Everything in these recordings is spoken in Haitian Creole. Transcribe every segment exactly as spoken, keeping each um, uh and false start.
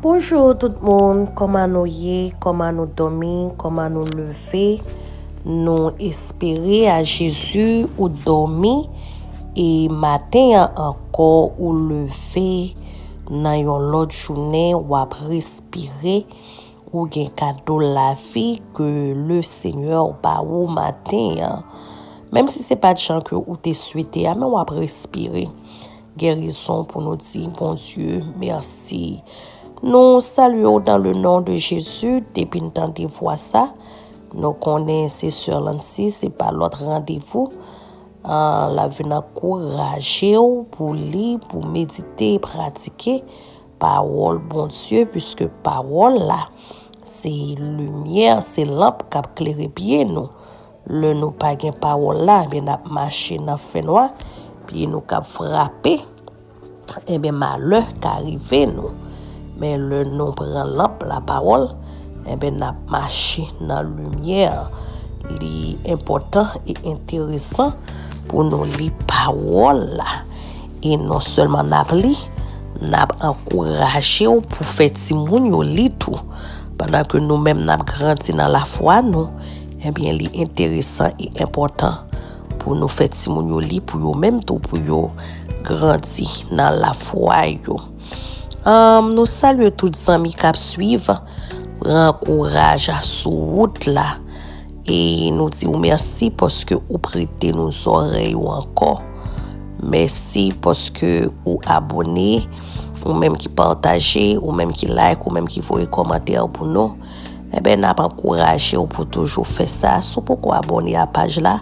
Bonjou tout moun, kòman nou ye, kòman nou dòmi, kòman nou leve? Nou espere a Jezi ou dòmi e maten an ankò ou leve nan yon lòt jounen, w ap respire, ou gen kado lavi ke le Senyè ba ou maten an. Menm si se pa t jan ke ou te swete a, men w ap respire. Gen rezon pou nou di Bondye mèsi. Nou salye w dans le nom de Jésus, depi n tande vwa sa, nou konnen se Sè Lancy, se pa lòt randevou. L ap vin ankouraje w pou li, pou medite, pratike pawòl Bondye, piske pawòl la se limyè, se lanp k ap klere pye nou. Lè nou pa gen pawòl la, ebyen n ap mache nan fènwa, pye nou k ap frape, ebyen malè ka rive nou. Men lè nou pran lanp lapawòl, ebyen n ap mache nan limyè. Li enpòtan e enteresan pou nou li pawòl la. E non sèlman n ap li, n ap ankouraje w pou fè timoun yo li tou. Pandan ke nou menm n ap grandi nan lafwa nou, ebyen li enteresan e enpòtan pou nou fè timoun yo li pou yo menm tou, pou yo grandi nan lafwa yo. Ahn, nou salye tout zanmi k ap swiv, pran kouraj sou wout la. E nou di w mèsi paske ou prete nou zòrèy ou ankò. Mèsi paske ou abòne, ou menm ki pataje, ou menm ki like, ou menm ki voye kòmantè pou nou. Enben, n ap ankouraje w pou toujou fè sa. Si w poko abòne a paj la,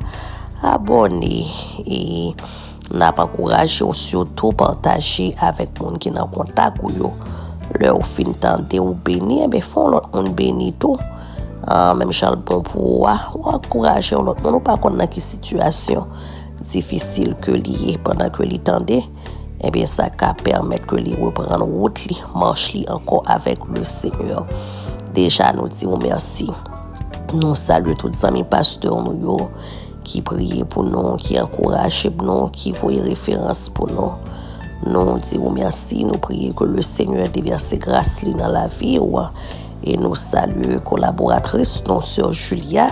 abòne. E n ap ankouraje w sitou pataje avèk moun ki nan kontak ou yo. Lè w fin tande w beni, enben, fè yon lòt moun beni tou. Ah, menm jan l bon pou ou a, w ankouraje yon lòt moun. Ou pa konn nan ki sitiyasyon difisil ke li ye pandan ke li tande. Ebyen, sa ka pèmèt ke li reprann wout li, mach li ankò avèk le Senyè. Deja, nou di w mèsi. Nou salye tout zanmi pastè nou yo ki priye pou nou, ki ankouraje nou, ki voye referans pou nou. Nou di w mèsi, nou priye ke le Senyè devèse gras li nan lavi w. E nou salye kolaboratris nou, sè Julia,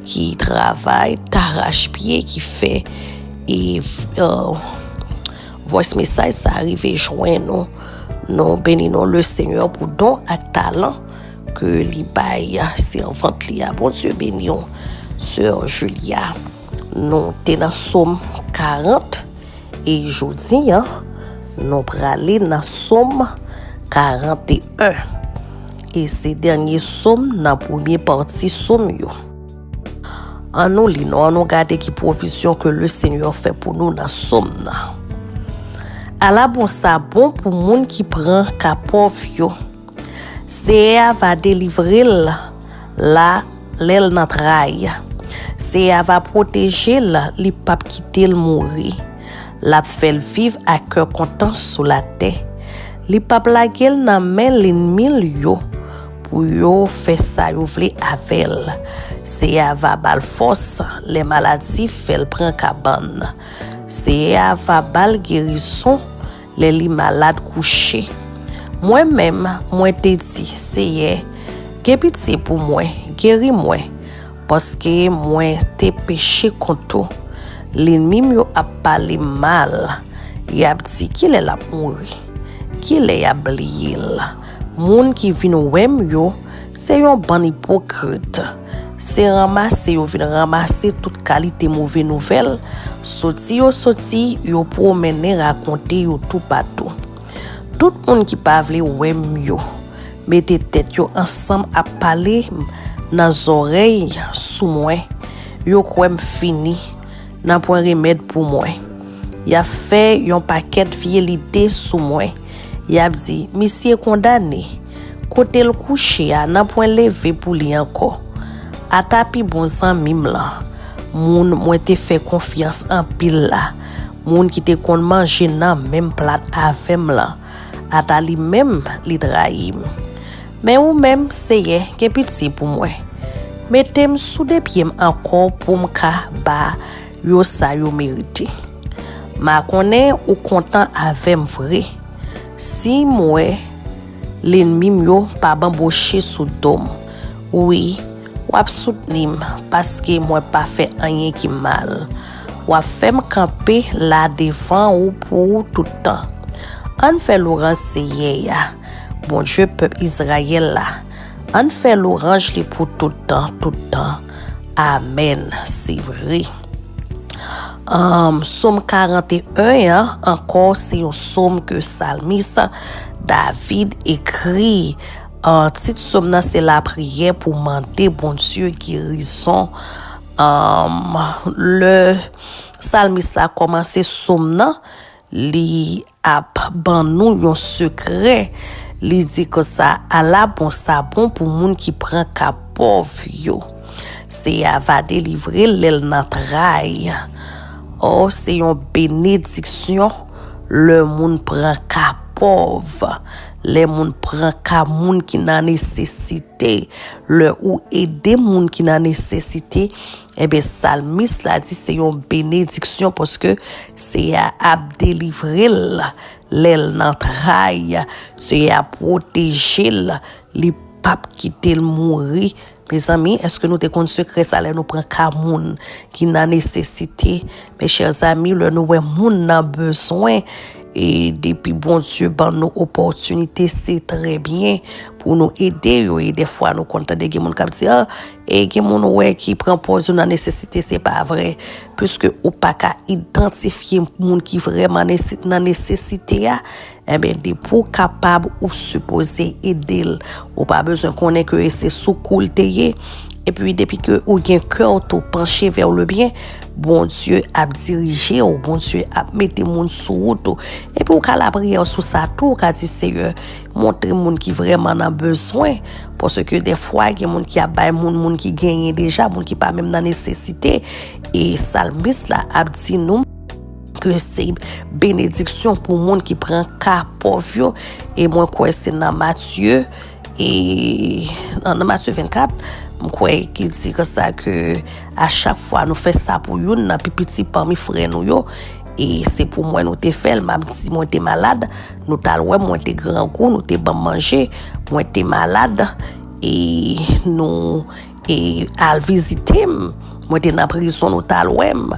ki travay darachpye, ki fè e uh, voice message sa rive jwenn nou. Nou beni non le Senyè pou don ak talan ke li bay sèvant li a. Bondye beni w, sè Julia. Nou te nan Sòm karant e jodi a, nou prale nan Sòm karant e en. E se dènye Sòm nan premye pati Sòm yo. An nou li non, an nou gade ki pwovizyon ke le Senyè fè pou nou nan Sòm nan. Ala bon sa bon pou moun ki pran ka pòv yo. Seyè a va delivre l la lè l nan tray. Seyè a va pwoteje l, li p ap kite l mouri. L ap fè l viv ak kè kontan sou latè. Li p ap lage l nan men lènmi l yo pou yo fè sa yo vle avè l. Seyè a va ba l fòs lè maladi fè l pran kabann. Seyè a va ba l gerizon lè li malad kouche. Mwen menm, mwen te di, Seyè, gen pitye pou mwen, geri mwen, paske mwen te peche kont ou. Lènmi m yo ap pale m mal. Y ap di, kilè l ap mouri? Kilè y ap bliye l? Moun ki vin wè m yo, se yon bann ipokrit. Se ranmase yo vin ranmase tout kalite move nouvèl. Soti yo soti, yo pwomennen rakonte yo toupatou. Tout moun ki pa vle wè m yo mete tèt yo ansanm ap pale nan zòrèy sou mwen. Yo kwè m fini. Nanpwen remèd pou mwen. Y ap fè yon pakèt vye lide sou mwen. Y ap di, misye kondane. Kote l kouche a, nanpwen leve pou li ankò. Ata pi bon zanmi m lan, moun mwen te fè konfyans anpil la, moun ki te konn manje nan menm plat avè m lan, ata li menm li trayi m. Men ou menm, Seyè, gen pitye pou mwen. Mete m sou de pye m ankò pou m ka ba yo sa yo merite. M a konnen ou kontan avè m vre. Si m wè Lènmi m yo pa banboche sou do m. Wi, w ap soutni m, paske mwen pa fè anyen ki mal. W ap fè m kanpe la devan ou pou ou tout tan. Ann fè lwanj Seyè a, Bondye pèp Izrayèl la. Ann fè lwanj li pou tout tan, tout tan. Amèn. Se vre. Um, Sòm karant e en an, ankò, se yon sòm ke salmis David ekri. Uh, tit sòm nan, se lapriyè pou mande Bondye gerizon. Um, lè salmis la kòmanse sòm nan, li ap ban nou yon sekrè. Li di konsa, ala bon sa bon pou moun ki pran ka pòv yo. Seyè a va delivre l lè l nan tray. O, se yon benediksyon lè moun pran ka pòv, lè moun pran ka moun ki nan nesesite, lè ou ede moun ki nan nesesite, ebyen, salmis la di se yon benediksyon paske Seyè a ap delivre l lè l nan tray, Seyè a pwoteje l, li p ap kite l mouri. Mezanmi, èske nou te konn sekrè sa lè nou pran ka moun ki nan nesesite? Mes chers amis, lè nou wè moun nan bezwen, e depi Bondye ban nou opòtinite, se trè byen pou nou ede yo. E dèfwa, nou konn tande gen moun k ap di, ah, e gen moun ou wè ki pran pòz yo nan nesesite, se pa vre. Piske ou pa ka idantifye moun ki vrèman nese-, nan nesesite a, enben, depi w kapab, ou sipoze ede l. Ou pa bezwen konnen ke se sou kou l te ye. Epi, depi ke ou gen kè w tou panche vè le byen, Bondye ap dirije w, Bondye ap mete moun sou wout ou. Epi, ou ka lapriyè sou sa tou, ou ka di, Seyè, montre moun ki vrèman nan bezwen. Paske dèfwa, gen moun ki ap bay moun, moun ki genyen deja, moun ki pa menm nan nesesite. E salmis la ap di nou ke se benediksyon pou moun ki pran ka pòv yo. E mwen kwè se nan Matye, e nan, nan Matye vennkat, m kwè ki di konsa ke a chak fwa nou fè sa pou youn nan pi piti pami frè nou yo, e se pou mwen nou te fè l, m ap di mwen te malad, nou t al wè m, mwen te grangou, nou te ban m manje, mwen te malad, e nou e al vizite m. Mwen te nan prizon, nou t al wè m.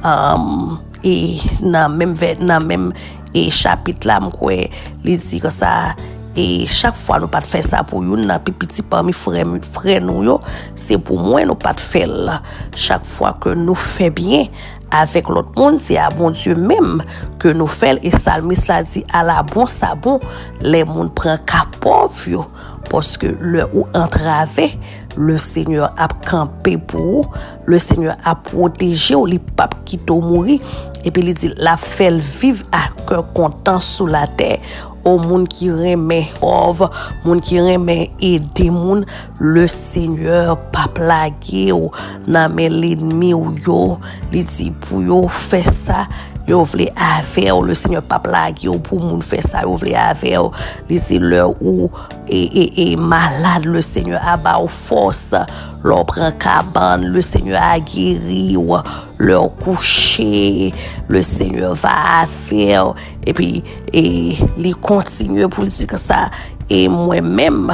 Um, e nan menm vè, nan menm e chapit la, m kwè li di konsa, e chak fwa nou pa t fè sa pou youn nan pi piti pami frè, frè nou yo, se pou mwen nou pa t fè l. Chak fwa ke nou fè byen avèk lòt moun, se a Bondye menm ke nou fè l. E salmis la di, ala bon sa bon, lè moun pran ka pòv yo. Paske lè ou antrave, le Senyè ap kanpe pou ou, le Senyè ap pwoteje w, li p ap kite w mouri. Epi li di, l ap fè l viv ak kè kontan sou latè. O moun ki renmen pòv, moun ki renmen ede moun, le Senyè p ap lage w nan men lènmi w yo. Li di pou yo fè sa yo vle avè w. Le Senyè p ap lage w pou moun fè sa yo vle avè w. Li di lè ou e, e, e malad, le Senyè a ba w fòs. Lè w pran kabann, le Senyè a geri w. Lè w kouche, le Senyè va avè w. Epi, e, li kontinye pou l di konsa, e mwen menm,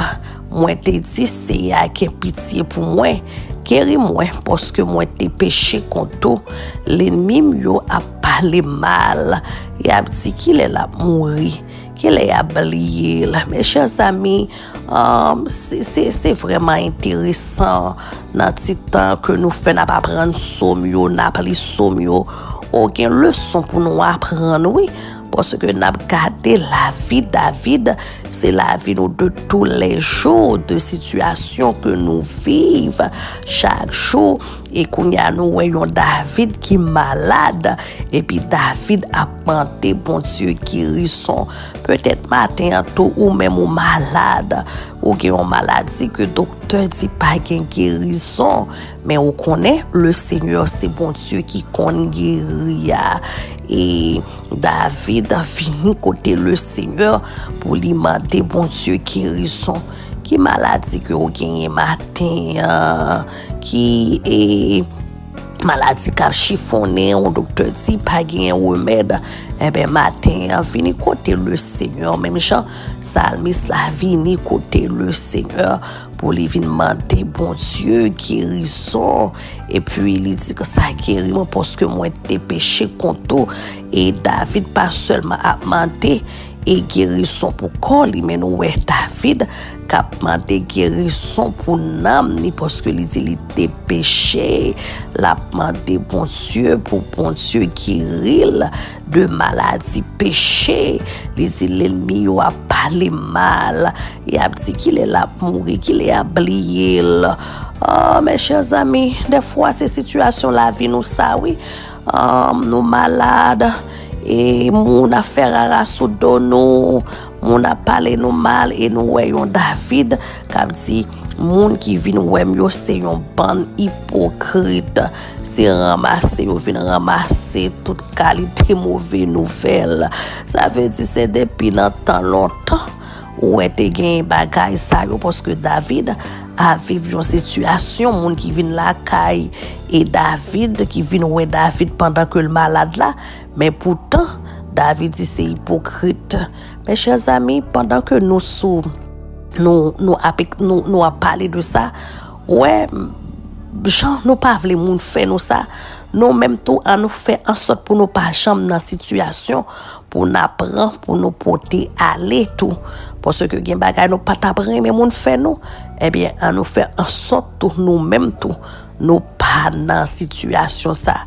mwen te di, Seyè a gen pitye pou mwen, geri mwen, paske mwen te peche kont ou. Lènmi m yo ap pale mal, y ap di, kilè l ap mouri? Kilè y ap bliye l? Mes chers amis, um, se, se, se vrèman enteresan nan ti tan ke nou fè, n ap aprann sòm yo, n ap li sòm yo. O, gen leson pou nou aprann, wi. Paske n ap gade lavi David, se lavi nou de tou lè jou, de sitiyasyon ke nou viv chak jou. E kounye a, nou wè yon David ki malad, epi David ap mande Bondye gerizon. Petèt maten an tou, ou menm ou malad, ou gen yon maladi ke doktè di pa gen gerizon, men ou konnen, le Senyè se Bondye ki konn geri a. E David vini kote le Senyè pou li mande Bondye gerizon. Ki maladi ke ou genyen maten an, ki, e, maladi k ap chifonnen, yon doktè di pa genyen remèd. Enben, maten an, vini kote Lesenyè, menm jan salmis la vini kote Lesenyè pou li vin mande Bondye gerizon. Epi li di ke sa geri mwen paske mwen te peche kont ou. E David pa sèlman ap mande e gerizon pou kò li, men nou wè David k ap mande gerizon pou nanm ni, paske li di li te peche. L ap mande Bondye pou Bondye geri l de maladi peche. Li di lènmi yo ap pale mal, y ap di ki lè l ap mouri, ki lè y ap bliye l. Oh, mes chers amis, dèfwa se sitiyasyon lavi nou sa, wi. Um, nou malad, e moun ap fè rara sou do nou, moun ap pale nou mal, e nou wè yon David k ap di, moun ki vin wè m yo se yon bann ipokrit, se ranmase yo vin ranmase tout kalite move nouvèl. Sa vle di se depi nan tan lontan ou wè te gen bagay sa yo, paske David a viv yon sitiyasyon, moun ki vin lakay e David, ki vin wè David pandan ke l malad la, men poutan David di se ipokrit. Mes chers amis, pandan ke nou sou nou nou ap nou, nou ap pale de sa, wè jan nou pa vle moun fè nou sa, nou menm tou an nou fè ansòt pou nou pa janm nan sitiyasyon pou n ap pran pou nou pote ale tou. Paske gen bagay nou pa t ap renmen moun fè nou, ebyen an nou fè ansòt tou nou menm tou nou pa nan sitiyasyon sa.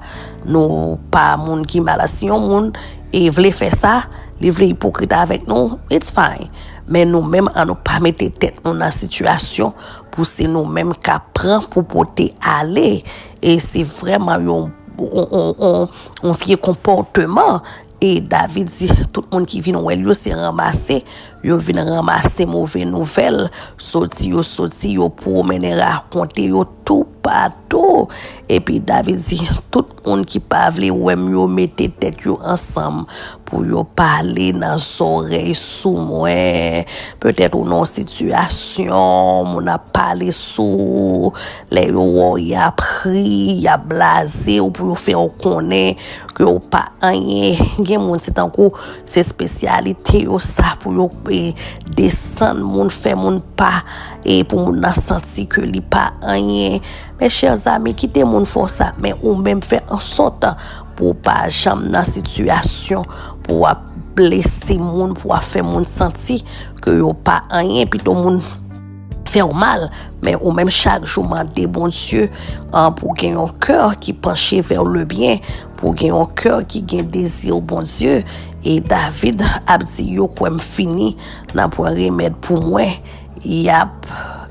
Nou pa moun ki malad. Si yon moun e vle fè sa, li vle ipokrit avèk nou, it's fine. Men nou menm an nou pa mete tèt nou nan sitiyasyon pou se nou menm k ap pran pou pote ale. E se vrèman yon, yon, yon, yon, yon vye konpòteman. E David di, tout moun ki vin wè l yo se ranmase, yo vin ranmase move nouvèl, soti yo soti, yo pwomennen rakonte yo toupatou. Epi David di, tout moun ki pa vle wè m yo mete tèt yo ansanm pou yo pale nan zòrèy sou mwen. Petèt ou nan yon sitiyasyon, moun ap pale sou ou, lè yo wè w, y ap ri, y ap blaze w pou yo fè w konnen ke w pa anyen. Gen moun se tankou se espesyalite yo sa pou yo e, desann moun, fè moun pa e pou moun nan santi ke li pa anyen. Mes chers amis, kite moun fè w sa, men ou menm fè ansòt pou w pa janm nan sitiyasyon pou w ap blese moun, pou w ap fè moun santi ke yo pa anyen, pito moun fè w mal, men ou menm chak jou mande Bondye an pou gen yon kè ki panche vè le byen, pou gen yon kè ki gen dezi Bondye. E David ap di yo kwè m fini, nan pwen remèd pou mwen, y ap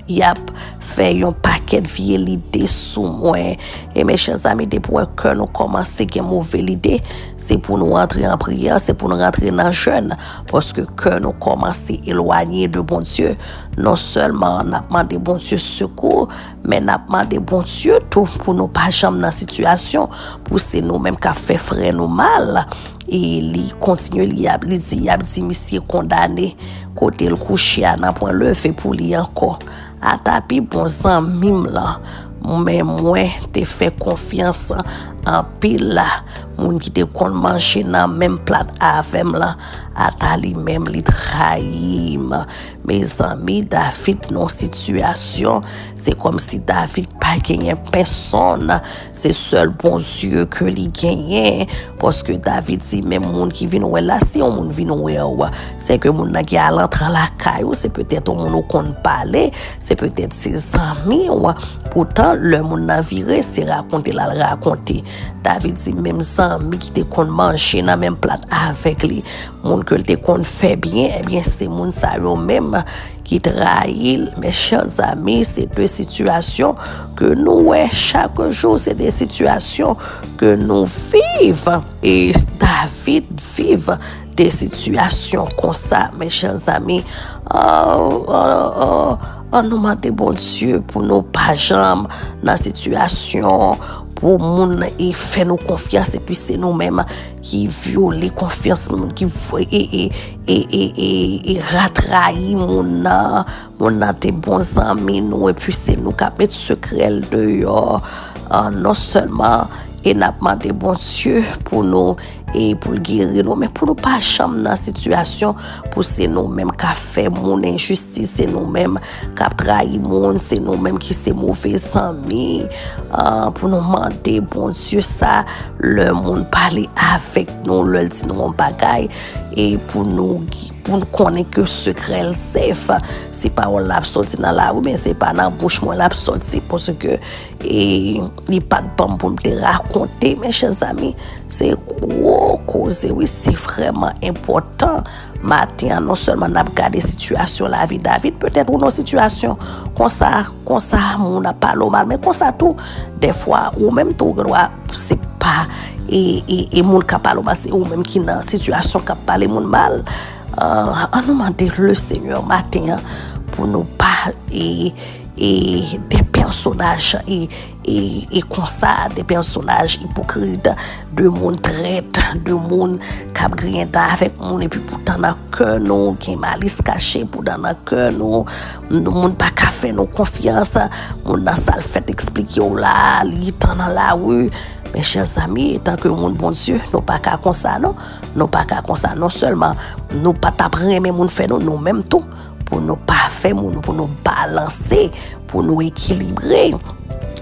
y ap fè yon pakèt vye lide sou mwen. E mes chers amis, depi w wè kè nou kòmanse gen move lide, se pou nou rantre an priyè, se pou nou rantre nan jèn, paske kè nou kòmanse elwanye de Bondye. Non sèlman n ap mande Bondye sekou, men n ap mande Bondye tou pou nou pa janm nan sitiyasyon pou se nou menm k ap fè frè nou mal. E li kontinye, li ap, li di, y ap di misye kondane, kote l kouche a, n ap pran leve pou li ankò. Ata pi bon zanmi m lan, men mwen te fè konfyans anpil la, moun ki te konn manje nan menm plat avè m lan, ata li menm li trayi m. Mezanmi, David nan yon sitiyasyon, se kòmsi David pa genyen pèsonn, se sèl Bondye ke li genyen. Paske David di, menm moun ki vin wè l la, si yon moun vin wè w, se ke moun nan gen alantran lakay ou, se petèt yon moun ou konn pale, se petèt se zanmi w. Poutan, lè moun nan vire, se rakonte l al rakonte. David di, menm zanmi ki te konn manje nan menm plat avèk li, moun ke l te konn fè byen, ebyen, se moun sa yo menm ki trayi l. Mes chers amis, se de sitiyasyon ke nou wè chak jou, se de sitiyasyon ke nou viv. E David viv de sitiyasyon konsa, mes chers amis. An, an, an, an nou mande Bondye pou nou pa janm nan sitiyasyon pou moun e fè nou konfyans, epi se nou menm ki vyole konfyans moun, ki v-, e, e, e, e, e, e ratrayi moun nan. Moun nan te bon zanmi nou, epi se nou k ap met sekrè l deyò. an non sèlman e n ap mande Bondye pou nou e pou l geri nou, men pou nou pa janm nan sitiyasyon pou se nou menm k ap fè moun enjistis, se nou menm k ap trayi moun, se nou menm ki se move zanmi. Ah, pou nou mande Bondye sa, lè moun pale avèk nou, lè l di nou yon bagay, e pou nou pou n konnen ke sekrè l sef. Si pawòl la ap soti nan lari, men se pa nan bouch mwen l ap soti, paske e, li pa t ban m pou m te rakonte, men chè zanmi, se gwo koze, wi, se vrèman enpòtan. Maten an, non sèlman n ap gade sitiyasyon lavi David, petèt ou nan sitiyasyon konsa, konsa, moun ap pale w mal, men konsa tou, dèfwa, ou menm tou, ou gen dwa, se pa e, e, e moun k ap pale w mal, se ou menm ki nan sitiyasyon k ap pale moun mal. Ah, ann nou mande Lesenyè maten an pou nou pa e, e de pèsonaj e, e, e konsa, de pèsonaj ipokrit, de moun trèt, de moun k ap griyen dan avèk moun, epi poutan nan kè nou gen malis kache, poutan nan kè nou, nou moun pa ka fè nou konfyans, moun nan sa l fèt eksplike w la, li tan nan lari. Men chè zanmi, etanke moun Bondye, nou pa ka konsa non. Nou pa ka konsa. Non sèlman nou pa t ap renmen moun fè nou, nou menm tou, pou nou pa fè moun, pou nou balanse, pou nou ekilibre.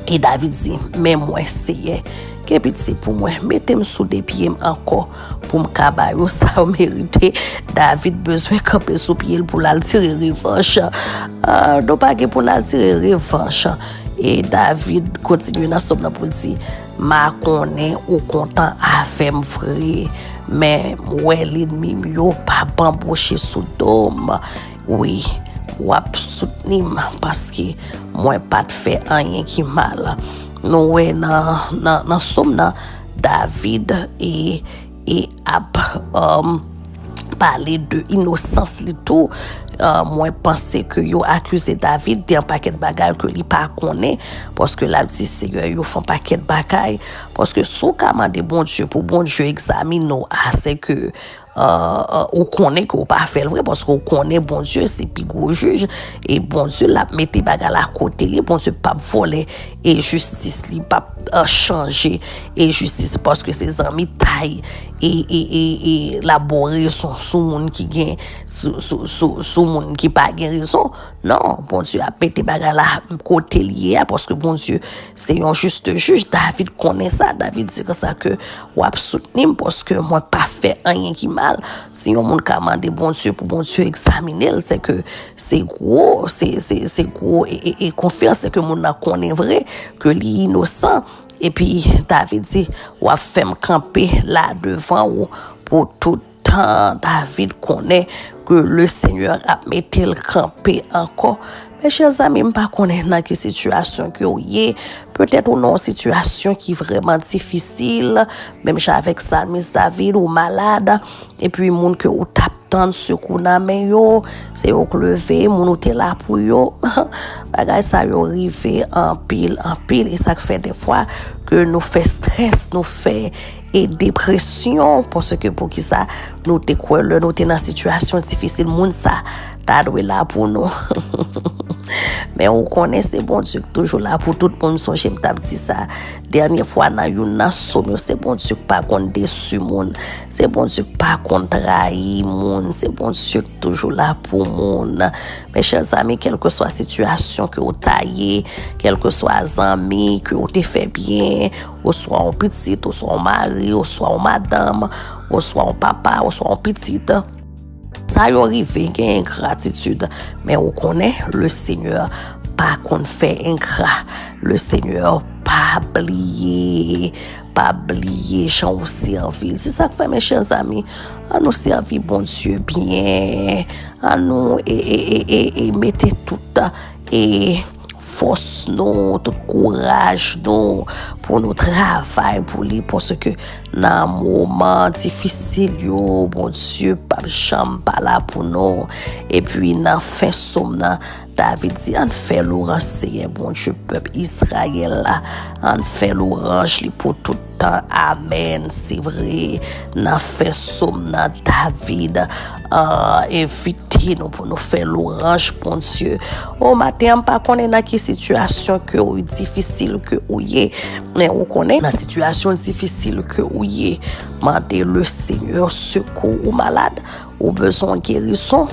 E David di, men mwen, Seyè, gen piti pou mwen, mete m sou de pye m ankò, pou m ka ba yo sa yo merite. David bezwen kanpe sou pye l pou l al tire revanch. Ah, nou pa gen pou n al tire revanch. E David kontinye nan sòm nan pou l di, m a konnen ou kontan avè m vre, men m wè lènmi m yo p ap anboche sou do m. Wi, w ap soutni m, paske mwen pa t fè anyen ki mal. Nou wè nan, nan, nan sòm nan, David e, e ap, um, pale de inosans li tou. Uh, mwen panse ke yo akize David de yon pakèt bagay ke li pa konnen, paske l ap di, Seyè, yo fè yon pakèt bagay. Paske si w ka mande Bondye pou Bondye egzamine w, a, se ke, uh, uh, ou konnen ke w pa fè l vre, paske w konnen Bondye se pi gwo jij, e Bondye l ap mete bagay la kote li, Bondye p ap vòlè, e jistis li p ap, uh, chanje, e jistis paske se zanmitay, e, e, e, e l ap ba w rezon sou moun ki gen, sou, sou, sou, sou moun ki pa gen rezon. Non, Bondye ap mete bagay la kote l ye a, paske Bondye se yon jis jij. David konnen sa. David di konsa ke w ap soutni m, paske mwen pa fè anyen ki mal. Si yon moun ka mande Bondye pou Bondye egzamine l, se ke se gwo, se, se, se gwo e, e, e konfyans, se ke moun nan konnen vre ke li inosan. Epi David di, w ap fè m kanpe la devan ou pou tout tan. David konnen ke Lesenyè ap mete l kanpe ankò. Men chè zanmi, m pa konnen nan ki sitiyasyon ke w ye. Petèt ou nan yon sitiyasyon ki vrèman difisil. Menm jan avèk salmis David, ou malad. Epi moun ke ou t ap tann sekou nan men yo, se yo k leve, moun ou te la pou yo. Bagay sa yo rive anpil, anpil. E sa k fè defwa ke nou fè strès, nou fè e depresyon, paske poukisa nou te kwè lè nou te nan sitiyasyon difisil, moun sa ta dwe la pou nou. Men ou konnen se Bondye ki toujou la pou tout moun. M sonje m t ap di sa dènye fwa nan youn nan sòm yo, se Bondye ki pa konn desi moun, se Bondye ki pa konn trayi moun, se Bondye ki toujou la pou moun. Men chè zanmi, kèlkeswa sitiyasyon ke w ta ye, kèlkeswa zanmi ke w te fè byen, oswa yon pitit, oswa yon mari, oswa yon madanm, oswa yon papa, oswa yon pitit, sa yo rive, gen engratitid. Men ou konnen, Lesenyè pa konn fè engra. Lesenyè pa bliye, pa bliye jan w sèvi l. Se sa k fè, men chè zanmi, ann nou sèvi Bondye byen. Ann nou e, e, e, e, e mete tout, e, fòs nou, tout kouraj nou pou nou travay pou li, paske nan moman difisil yo, Bondye p ap janm pa la pou nou. Epi nan fen sòm nan, David di, ann fè lwanj Seyè Bondye pèp Izrayèl la, ann fè lwanj li pou tout tan. Amèn. Se vre, nan fen sòm nan, David, ah, envite nou pou nou fè lwanj Bondye. O maten an, m pa konnen nan ki sitiyasyon ke ou difisil ke ou ye, men ou konnen nan sitiyasyon difisil ke ou ye, mande le Senyè sekou ou malad, ou bezwen gerizon,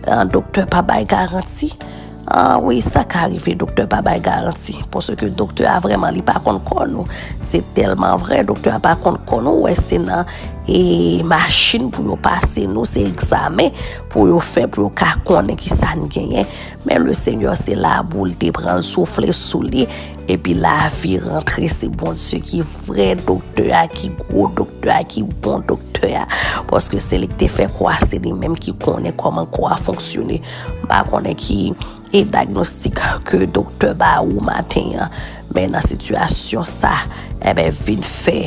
ah, doktè pa bay garanti. Ah wi, sa ka rive, doktè pa bay garanti. Paske doktè a vrèman, li pa konn kò nou. Se tèlman vrè, doktè a pa konn kò nou. Ou wè, se nan e machin pou yo pase nou, se egzamen pou yo fè, pou yo ka konnen ki sa n genyen. Men le Senyè se labou, li te pran l, soufle sou li, epi lavi rantre. Se Bondye ki vrè doktè a, ki gwo doktè a, ki bon doktè a. Paske se li ki te fè kò a, se li menm ki konnen kòman kò a fonksyone. M pa konnen ki e dayagnostik ke doktè ba ou maten an. Men nan sitiyasyon sa, enben, vin fè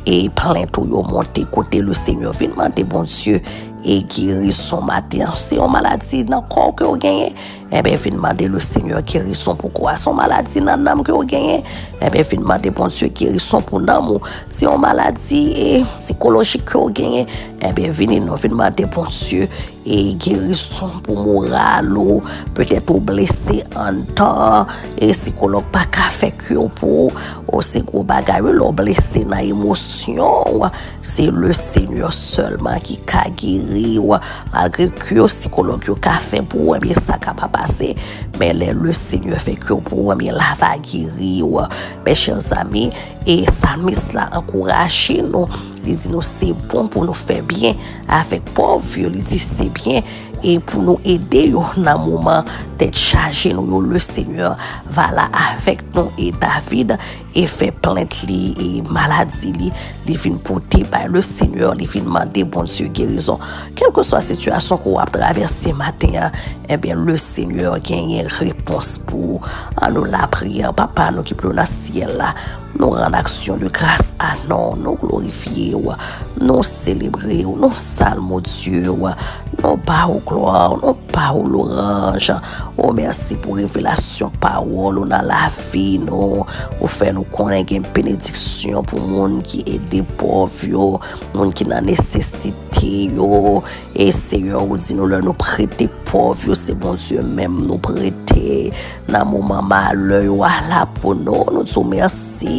e plent ou yo monte kote le Senyè. Vin mande Bondye e gerizon maten an. Se yon maladi nan kò w ke w genyen, enben, vin mande le Senyè gerizon pou kò a. Se yon maladi nan nanm ke w genyen, enben, vin mande Bondye gerizon pou nanm ou. Se yon maladi e sikolojik ke w genyen, enben, vini non, vin mande Bondye e gerizon pou moral ou. Petèt ou blese anndan, e sikològ pa ka fè ki w pou ou. O, se gwo bagay wi, lè w blese nan emosyon w. Se le Senyè sèlman ki ka geri w. Malgre ki w sikològ yo ka fè pou ou, ebyen, sa ka pa pase. Men lè le Senyè fè ki w pou ou, ebyen, la va geri w. Mes chers amis, e salmis la ankouraje nou. Li di nou se bon pou nou fè byen avèk pòv yo. Li di se byen e pou nou ede yo nan moman tèt chaje nou yo. Le Senyè va la avèk nou. E David e fè plent li e maladi li, li vin pote bay le Senyè, li vin mande Bondye gerizon. Kèlkeswa sitiyasyon ke w ap travèse maten an, ebyen, le Senyè genyen repons pou ou. An nou lapriyè. Papa nou ki pi wo nan syèl la, nou rann aksyon de gras a non, nou glorifye w, nou selebre w, nou salmodye w, nou ba w glwa, nou ba w lwanj. O, mèsi pou revelasyon pawòl ou nan lavi nou. Ou fè nou konnen gen benediksyon pou moun ki ede pòv yo, moun ki nan nesesite yo. E Seyè, ou di nou lè nou prete pòv yo, se Bondye menm nou prete. Nan moman malè yo a la pou nou, nou di w mèsi.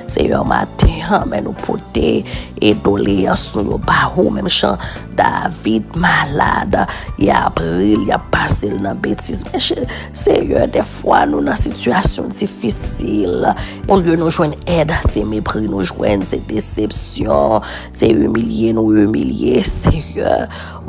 Seyè, maten an, men nou pote e doleyans nou yo ba ou, menm jan David malad, y ap ri l, y ap pase l nan betiz. Men che-, Seyè, dèfwa nou nan sitiyasyon difisil. Olye nou jwenn èd, se mepri nou jwenn, se desepsyon, se imilye nou imilye, Seyè.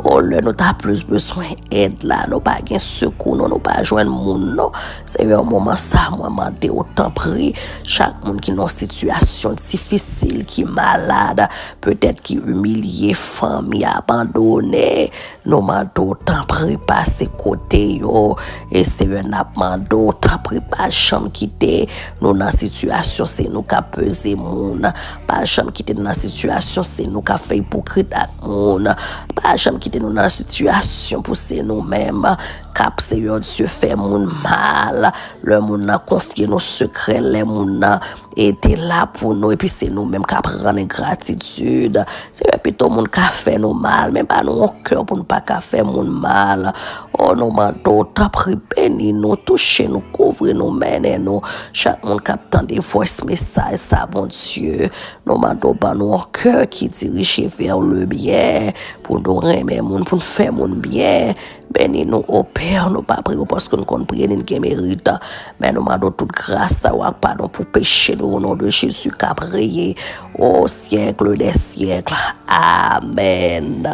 O, lè nou ta plis bezwen èd la, nou pa gen sekou, non, nou pa jwenn moun, non. Seyè, moman sa, mwen mande w, tanpri, chak moun ki nan yon sitiyasyon difisil, ki malad, petèt ki imilye, fanmi abandone, nou mande w, tanpri, pase kote yo. E Seyè, n ap mande w, tanpri, pa janm kite nou nan sitiyasyon se nou k ap peze moun. Pa janm kite nou nan sitiyasyon se nou k ap fè ipokrit ak moun. Pa janm kite nou nan sitiyasyon pou se nou menm k ap, Seyè Dye, fè moun mal. Lè moun nan konfye nou sekrè, lè moun nan e te la pou nou, epi se nou menm k ap rann engratitid. Seyè, pito moun ka fè nou mal, men ba nou yon kè pou nou pa ka fè moun mal. O, nou mande w, tanpri, beni nou, touche nou, kouvri nou, mennen nou. Chak moun k ap tande voice mesaj sa, Bondye, nou mande w ban nou yon kè ki dirije vè le byen, pou nou renmen moun, pou nou fè moun byen. Beni nou, o Pè, nou pa priye w paske nou konn priye ni n gen merit. Men nou mande w tout gras sa yo ak padon pou peche nou, o non de Jezi k ap reye o syèk dè syèk. Amèn.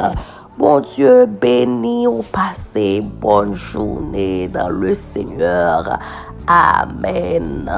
Bondye beni w, pase bòn jounen dans le Seigneur. Amèn.